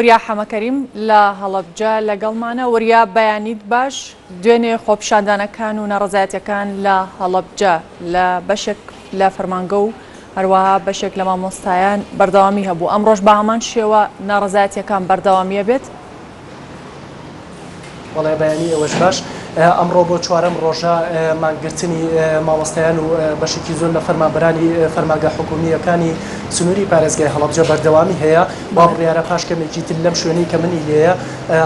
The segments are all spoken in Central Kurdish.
وریا حەمەکەریم لە هەڵەبجە لەگەڵمانە. وریا بەیانیت باش، دوێنێ خۆپیشاندانەکان و ناڕەزایەتیەکان لە هەڵەبجە لە بەشێک لە فەرمانگە و هەروەها بەشێک لە مامۆستایان بەردەوامی هەبوو، ئەمڕۆش بە هەمان شێوە ناڕەزایەتیەکان بەردەوامیە بێت؟ بەڵێ بەیانی ئێوەش باش. ئەمڕۆ بۆ چوارەم ڕۆژە مانگرتنی مامۆستایان و بەشێکی زۆر لە فەرمانبەرانی فەرمانگە حکومییەکانی سنووری پارێزگای هەڵەبجە بەردەوامی هەیە. وا بڕیارە پاش کەمێکی تر لەم شوێنەی کە منی لێیە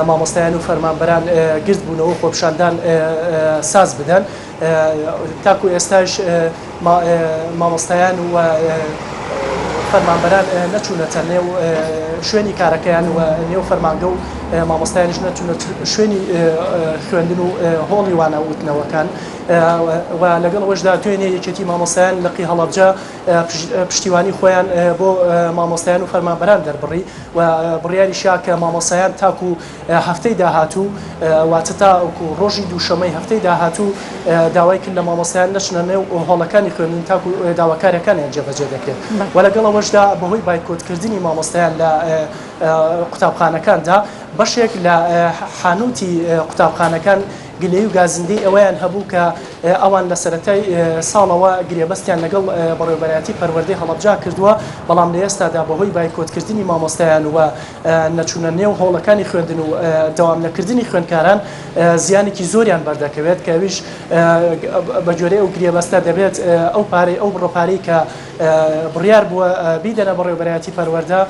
مامۆستایان و فەرمانبەران گرد بوونەوە و خۆپیشاندان ساز بدەن. تاکو ئێستاش مامۆستایان و فەرمانبەران نەچوونەتە نێو شوێنی کارەکەیان و نێو فەرمانگە و مامۆستایانیش نەچوونە شوێنی خوێندن و هۆڵی وانە وتنەوەکان و لەگەڵ ئەوەشدا دوێنێ یەکێتی مامۆستایان لقی هەڵەبجە پشتیوانی خۆیان بۆ مامۆستایان و فەرمانبەران دەربڕی و بڕیاریشا کە مامۆستایان تاکو هەفتەی داهاتوو واتە تاوەکو ڕۆژی دووشەممەی هەفتەی داهاتوو داوای کرد لە مامۆستایان نەچنە نێو هۆڵەکانی خوێندن تاکو داواکاریەکانیان جێبەجێ دەکرێت و لەگەڵ ئەوەشدا بەهۆی بایکۆتکردنی مامۆستایان لە قوتابخانەکاندا بەشێک لە حانوتی قوتابخانەکان گلەیی و گازندەی ئەوەیان هەبوو کە ئەوان لە سەرەتای ساڵەوە گرێبەستیان لەگەڵ بەڕێوەبەرایەتی پەروەردەی هەڵەبجە کردووە، بەڵام لە ئێستادا بەهۆی بایکۆتکردنی مامۆستایان و نەچوونە نێو هۆڵەکانی خوێندن و دەوام نەکردنی خوێندکاران زیانێکی زۆریان بەردەکەوێت کە ئەویش بە گوێرەی ئەو گرێبەستە دەبێت ئەو پارەی ئەو بڕە پارەی کە بڕیار بووە بیدەنە بەڕێوەبەرایەتی پەروەردە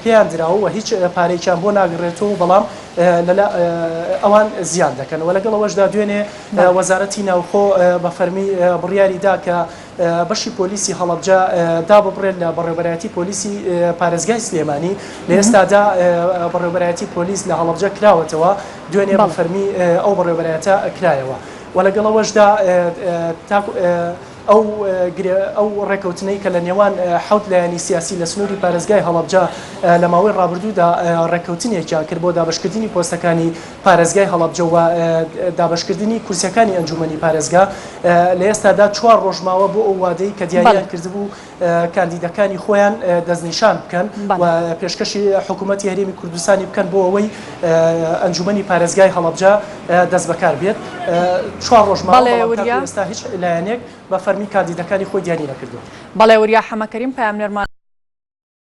پێیان دراوە و هیچ پارەیەکیان بۆ ناگڕێتەوە بەڵام ئەوان زیان دەکەن و لەگەڵ ئەوەشدا دوێنێ وەزارەتی ناوخۆ بە فەرمی بڕیاری دا کە بەشی پۆلیسی هەڵەبجە داببڕێت لە بەڕێوەبەرایەتی پۆلیسی پارێزگای سلێمانی لە ئێستادا بەڕێوەبەرایەتی پۆلیس لە هەڵەبجە کراوەتەوە دوێنێ بە فەرمی ئەو بەڕێوەبەرایەتە کرایەوە و لەگەڵ ئەوەشدا تاکو ئەو گرێ ئەو ڕێکەوتنەی کە لە نێوان حەوت لایەنی سیاسی لە سنووری پارێزگای هەڵەبجە لە ماوەی ڕابردوودا ڕێککەوتنێکیان کرد بۆ دابەشکردنی پۆستەکانی پارێزگای هەڵەبجە و دابەشکردنی کورسیەکانی ئەنجوومەنی پارێزگا لە ئێستادا چوار ڕۆژ ماوە بۆ ئەو وادەی کە دیاریان کردبوو کاندیدەکانی خۆیان دەستنیشان بکەن و پێشکەشی حکوومەتی هەرێمی کوردستانی بکەن بۆ ئەوەی ئەنجوومەنی پارێزگای هەڵەبجە دەستبەکار بێت. چوار ڕۆژ ماوە، بەڵام تاکو ئێستا هیچ لایەنێک بە فەرمی کاندیدەکانی خۆی دیاری نەکردووە. بەڵێ وریا حەمەکەریم پەیامنێرمان.